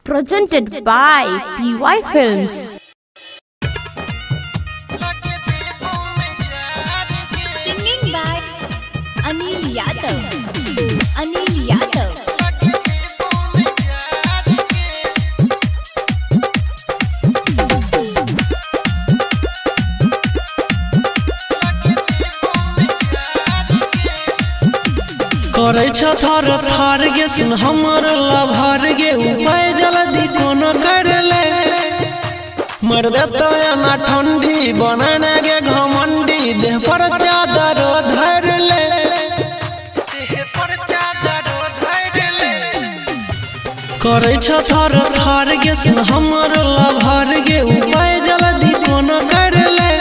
Presented by PY Films. Singing by Anil Yadav. Anil Yadav. करै छ थर थर गे सुन हमर लभर गे, उपाय जल्दी कोनो कर ले। मर देतो एना ठंडी बनाने गे घमंडी, देह पर चादर धर ले। करै छ थर थर गे सुन हमर लभर गे, उपाय जल्दी कोनो कर ले।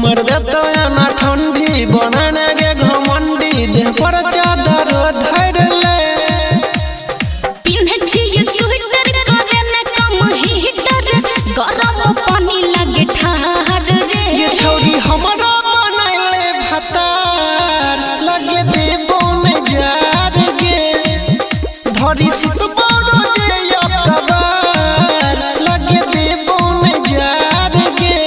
मर देतो एना ठंडी बनाने गे घमंडी, देह पर चादर धर ले। पिन्हे छियै स्वेटर करे न कम हीटर, गरम पानी लगे ठार रे। ये छौरी हमरा बनैले भतार, लगे देबो ने जार गे। धरी सुतबो रोजे अकबर, लगे देबो ने जार गे।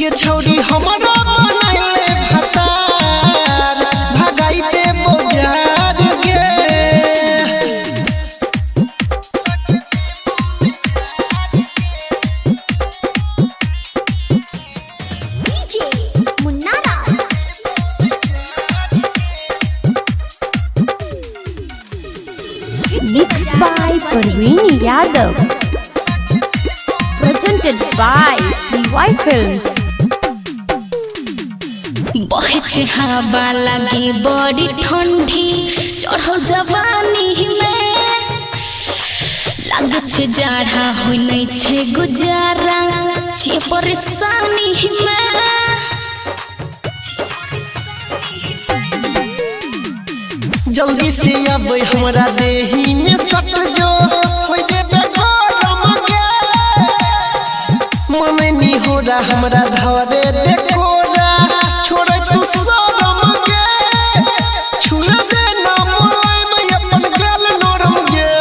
ये छौरी हमरा बनैले भतार, भगाई देबो जार गे। Mixed by Parveen Yadav. Presented by PY Films. बहे छै हवा लगे बड़ी ठंडी, चढ़ल जवानी में लागे छै जाड़ा, होइ नै छै गुजारा, छियै परेशानी में। जल्दी से अब हमरा देही में सट जो, हो जेबे गरम गे। मन नी हो रहा हमरा धरे देखोरा, छोड़े तू शरम गे। छुए दे ना मुलायम अपन गाल नरम गे।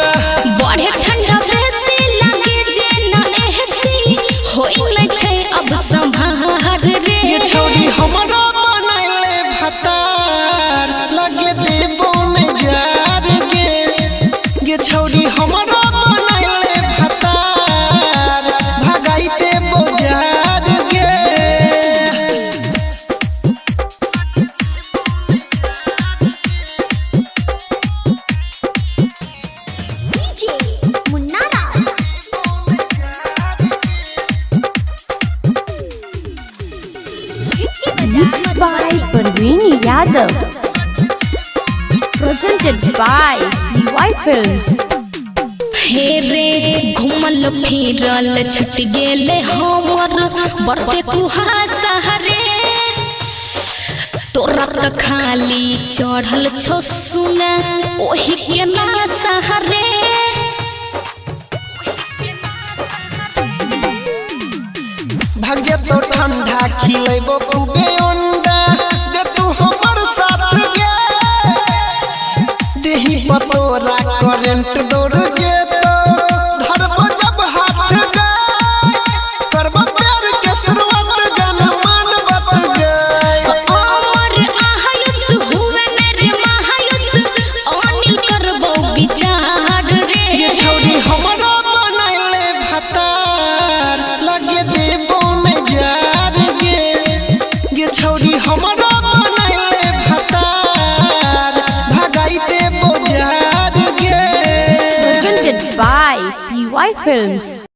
बढ़े ठंडा बेसी लगे जे न एहसी, होइ नै छै अब संभार रे। ये छौरी हमरा बनैले भतार, लगे देबो ने जार गे। ये छौरी हमरा बनैले भतार, भगाई देबो जार गे। Mixed by Parveen Yadav. Presented by PY Films. हे रे घुमल फिरल छुट गेले हमर बढ़ते कुहासा रे। तोरा त खाली चढ़ल छौ सुना ओही के नासा रे। भाग जेतो ठंडा खिलेबो खूबे अंडा, दे तू हमर साथ गे। देही पतोरा करंट दौड़ जेतो, धरबो जब हाथ गे। करबो प्यार के शुरुआत जान मान बत गे। अमर आयुष हुए मेरे महायुष, अनिल करबो विचार रे। ये छौरी हमरा बनैले भतार, लगे देबो ने जार गे। ये छौरी हमरा बनैले भतार, भगाई देबो जार गे। Presented by PY Films.